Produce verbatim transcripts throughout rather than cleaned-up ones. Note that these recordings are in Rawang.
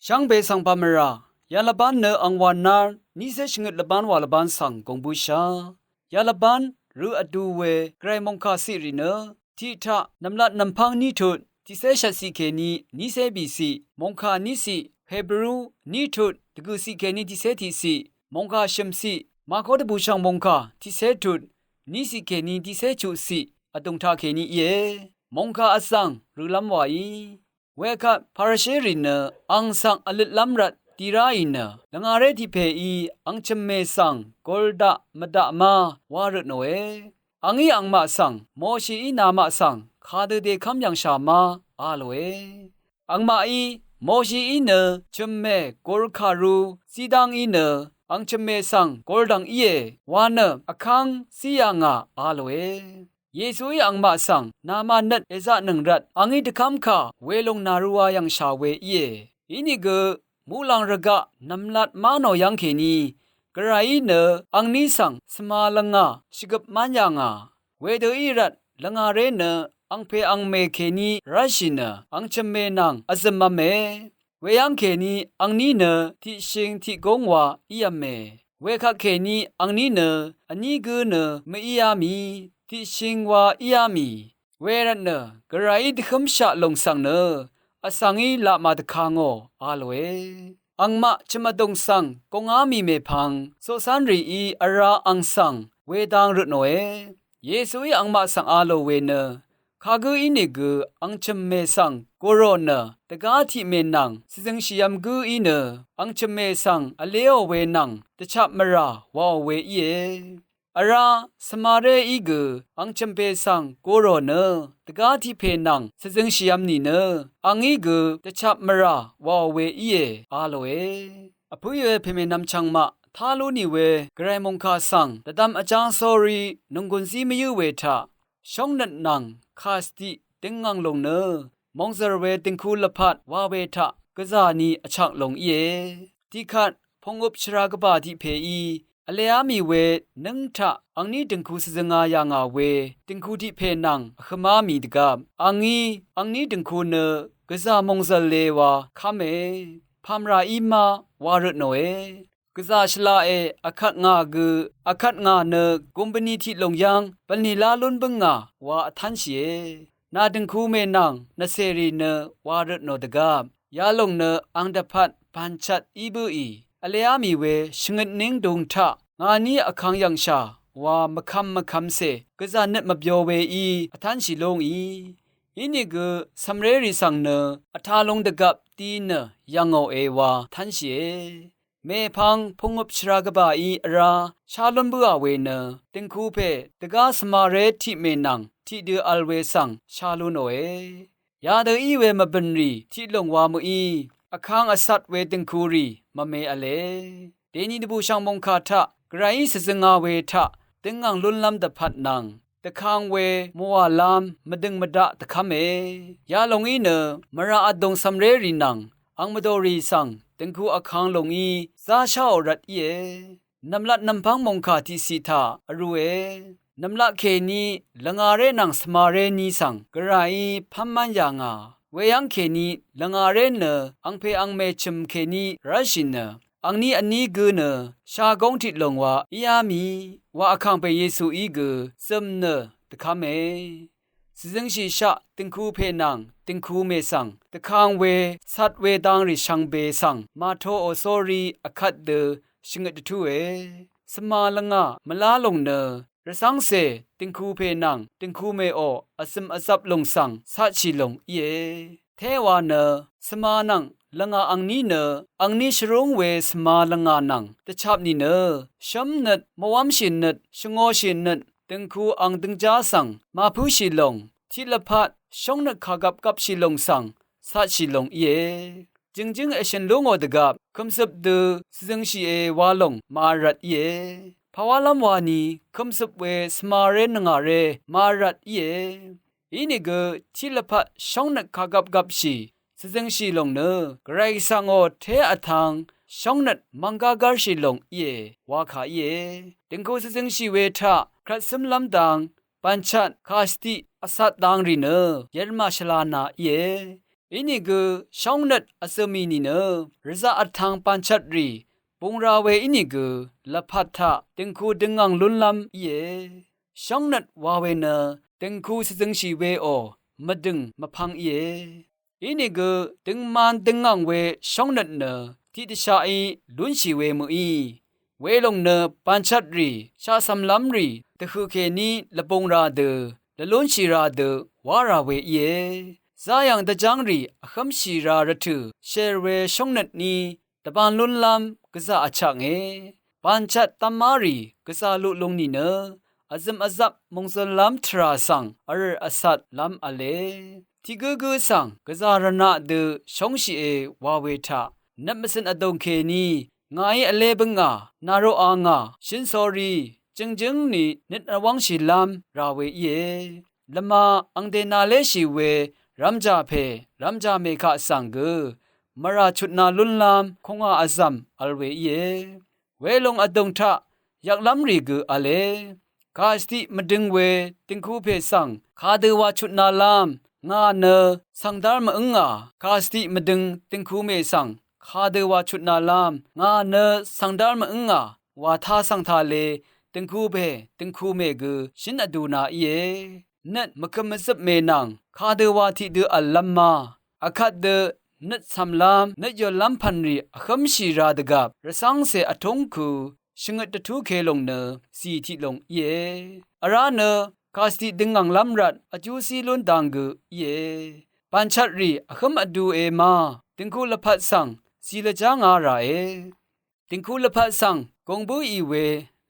Shvngbe svng bamvrà yalvbán nø angwà nár nícé shvngøt lvbán wà lvbán svng gùng bǿshà. Yalvbán rø vdu we gvray mòngkà ciq rì nø tiq taq nv̀mlat nv̀mpv́ng ní tut tiqcé shvtciq kèní nícé bìciq, mòngkà níciq, Hebru ní tut dvgø̀ciq kèní tiqcé tiqciq, mòngkà shø̀mciq, Mako dvbùshv̀ng mòngkà tiqcé tut níciq kèní tiqcé chuqciq vdùng taq kèní íe. Mòngkà vzv̀ng rølv́m wàí. Wekvt Parisherì nø ang svng vløtlv́m rvt di ráì nø lvngaré tiq pèí ang chø̀mmè svng gùr daq mvdaq ma wa røtnòe. Angí angmaq svng Moshií namaq svng kadø dèkv́m yv̀ngshà ma a lòe. Angmaqí Moshií nø chø̀mmè gùr kàru zí dv́ngí nø ang chø̀mmè svng gùr dv̀ng íe wa nø vkv́ng zí yà ngà a lòe. Yesuí angmaq svng namaq nøt èzaqnøng rvt angí dvkv́mkà welòng nàrøwa yv̀ngshà we íe. Inìgø muqlàng rvgaq nv̀mlat má nò yv́ng kèní gvrayí nø angní svng svma lvngà shvgøp mv́n yà ngà. Wedø í rvt lvngaré nø angpè angmè kèní rv́lshì nø ang chø̀mmè nvng vzø̀mv̄me. Weyv́ng kèní angní nø tiqshing tiqgúng wa ív̄me. Wekvt kèní angní nø vní gǿ nø mvíá mì, tiqshing wa íá mì. Wervtnø gvrayí dvhǿmshaq lòng svng nø vsvngí laq màdvka ngò a lòe. Angmaq chø̀m vdùng svng gungá mì mèpvng coqcánrìí vrá ang svng wedang røtnòe. Yesuí angmaq svng a lò we nø kagǿ ínìgø ang chø̀mmè svng gùrò nø dvgá tiqmè nvng shvzøngshìv̄m gǿ í nø ang chø̀mmè svng vléò we nvng dvchap mvrà waò we íe. Vrá svmaré í gø ang chø̀mpè svng gùrò nø dvgá tiqpè nvng shvzøngshìv̄m nìnø angí gø dvchap mvrà waò we íe a lòe. Vpǿí we pèmènvm chvngmaq tá lú nì we gvray mòngkà svng dvdvm vjáng sórí nònggùn zí mvyǿ we taq shóngnøt nvng kàsvdiq døngngv̀ng lòng nø mòngzv̀r we dø̀ngku lvpat wa we taq gvzà ni vchak lòng íe. Tiqkvt pungøp shvra gvbà tiq pèí vleá mì we nǿng taq angní dø̀ngku shvzønga yà ngà we dø̀ngku tiq pè nvng vhømá mì dvgvp angí angní dø̀ngku nø gvzà mòngzv̀l le wa kv́me. Pàmrà í má wa røtnòe. Gvzà shvlaqe, akvt ngà gø, akvt ngà nø gumbvni tiq lòng yv́ng bv̀nlì lá lún bǿngà wa vtv́nshìe. Nà dø̀ngku mè nvng nvcèrì nø wa røtnò dvgvp yalòng nø ang dvpvt bànchvt í bǿì. Vleá mì we shvngøt ning dung taq ngàní vkang yv̀ngshà wa mvkvm mvkvmcè gvzà nøt mvbyo weí vtv́nshì lúngì. Inìgø cv̀mrérì svng nø vtā lung dvgvp di nø yv̀ngòe wa tv́nshìe. Mèpvng pungøp shvra gvbàí vrá shá lún bǿà we nø dø̀ngku pè dvgá svmaré tiq mè nvng tiqdø vl we svng shá lú nòe. Yadø í we mvbø̀nrì tiq lòng wa mø̀í vkang vcat we dø̀ngkurì mvme v̄le. Dèni dvbùshv̀ng mòngkà taq gvrayí shvzønga we taq døngngv̀ng lúnlv́m dvpvt nvng dvkang we mvwàlv́m mvdøng mvdaq dvkv́me. Yalòng í nø mvrà vdùng cv̀mrérì nvng ang mvdòrì svng dø̀ngku vkang lòngí zá sháò rvt íe. Nv̀mlat nv̀mpv́ng mòngkà tiqciq taq vrūe. Nv̀mlat kèní lvngaré nvng svmaré ní svng gvrayí pv́nmv́n yà ngà. Weyv́ng kèní lvngaré nø angpè angmè chø̀m kèní rv́lshì nø angní vní gǿ nø shagóng tiq lòng wa íá mì wa vkàngpè Yesuí gø zø̀m nø dvkv́me. Shvzøngshìshaq dø̀ngku pè nvng dø̀ngku mè svng dvkang we cat we dangrì shvngbe svng màtoò sórí vkvt dø shvngøt dvtúe. Svma lvngà mvlá lòng nø rvcv́ngcè dø̀ngku pè nvng dø̀ngku mèò vzø̀m vzvp lòng svng catshì lòng íe. Téwa nø svma nvng lvngà angní nø angní shvrúng we svma lvngà nvng dvchap nìnø shǿmnøt mvwv́mshìnøt shvngōshìnøt dø̀ngku ang døngjá svng màpǿshì lòng tiq lvpat shóngnøt kàgvp gvpshì lòng svng catshì lòng íe. Jø̀ngjǿng èshø̀n lú ngò dvgvp kø̀mcøp dø shvzøngshìe wa lòng màvl rvt íe. Pàwálv́m wani kø̀mcøp we svmaré nvngàré màvl rvt íe. Inìgø tiq lvpat shóngnøt kàgvp gvpshì shvzøngshì lòng nø gvray svngò té vtv̄ng shóngnøt mv̀nggá gv́rshì lòng íe wa kà íe. Dø̀ngku shvzøngshì we taq krvt zǿmlv́m dang bànchvt kàshvtiq vcat dangrì nø yv̀nmà shvlana íe. Inìgø shóngnøt vzø̀mì nìnø rvzaq vtv̄ng bànchvtrì bung ra we inìgø lvpat taq døngku døngv̀ng lúnlv́m íe. Shóngnøt wa we nø døngku shvzøngshì weò mvdø̀ng mvpv̄ng íe. Inìgø døngman døngv̀ng we shóngnøt nø tiqdvshaqí lúnshì we mø̀í. Welòng nø bànchvtrì shaqcv̀mlv́mrì dvhøq kèní lvbung ra dø lvlúnshì ra dø wá rà we íe. Záyv̀ng dvjv́ngrì vhǿmshì ra rvtø̀ shèr we shóngnøt ní dvbān lúnlv́m gvzà vchaknge. Bànchvt dv́márì gvzà luq lung nìnø vzø̀m vzvp mòngzø̀llv́m tvrà svng vrø̀r vcatlv́m v̄le. Tiq gǿgǿ svng gvzà rvnaq dø shóngshìe wa we taq nøt mvcø̀n vdùng kèní ngàí vlé bǿngà, nàroqa ngà, shø̀n sórí jø̀ngjǿng ni nøt vwv́ngshìlv́m rà we íe. Lvma angdè nàléshì we rv́mjà pè rv́mjà mèkaq svng gø mvrà chutna lúnlv́m kùngà vzv̀m vl we íe. Welòng vdùng taq yvklv́mrì gø v̄le. Kàshvtiq mvdøng we døngku pè svng kadø wa chutnalv́m ngà nø svngdv́r mv-ǿngà. Kàshvtiq mvdøng døngku mè svng kadø wa chutnalv́m ngà nø svngdv́r mv-ǿngà. Wà tā svng tā le døngku pè døngku mè gø shǿn vduna íe. Nøt mvkøp mvzøp mè nvng kadø wa tiqdø v̀llv́m ma. Vkvt dø nøt cv̀mlv́m nøt yòllv́m pv̀nrì vhǿmshì ra dvgvp rvcv́ngcè vtúng ku shvngøt dvtú ke lòng nø zì tiq lòng íe. Vrá nø kàshvtiq døngv̀nglv́m rvt vjúzí lún dang gø íe. Bànchvtrì vhǿm vdue ma døngku lvpat svng zì lvjá ngā ràe. Døngku lvpat svng gùng bǿì we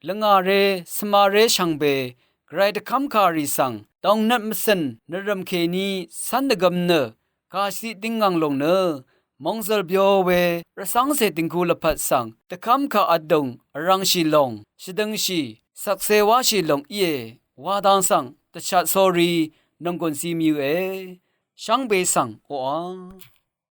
lvngàré svmaré shvngbe gvray dvkv́mkàrì svng dòngnøt mvcø̀n nvrø̀m kèní cv́n dvgvm nø kàshvtiq døngv̀ng lòng nø mòngzø̀l byo we rvcv́ngcè døngku lvpat svng dvkv́mkà vdùng vrv̄ngshì lòng shvdøngshì shvkse wáshì lòng íe wa dang svng dvshat sórí nònggùn zí mvyø̄e. Shvngbe svng oqà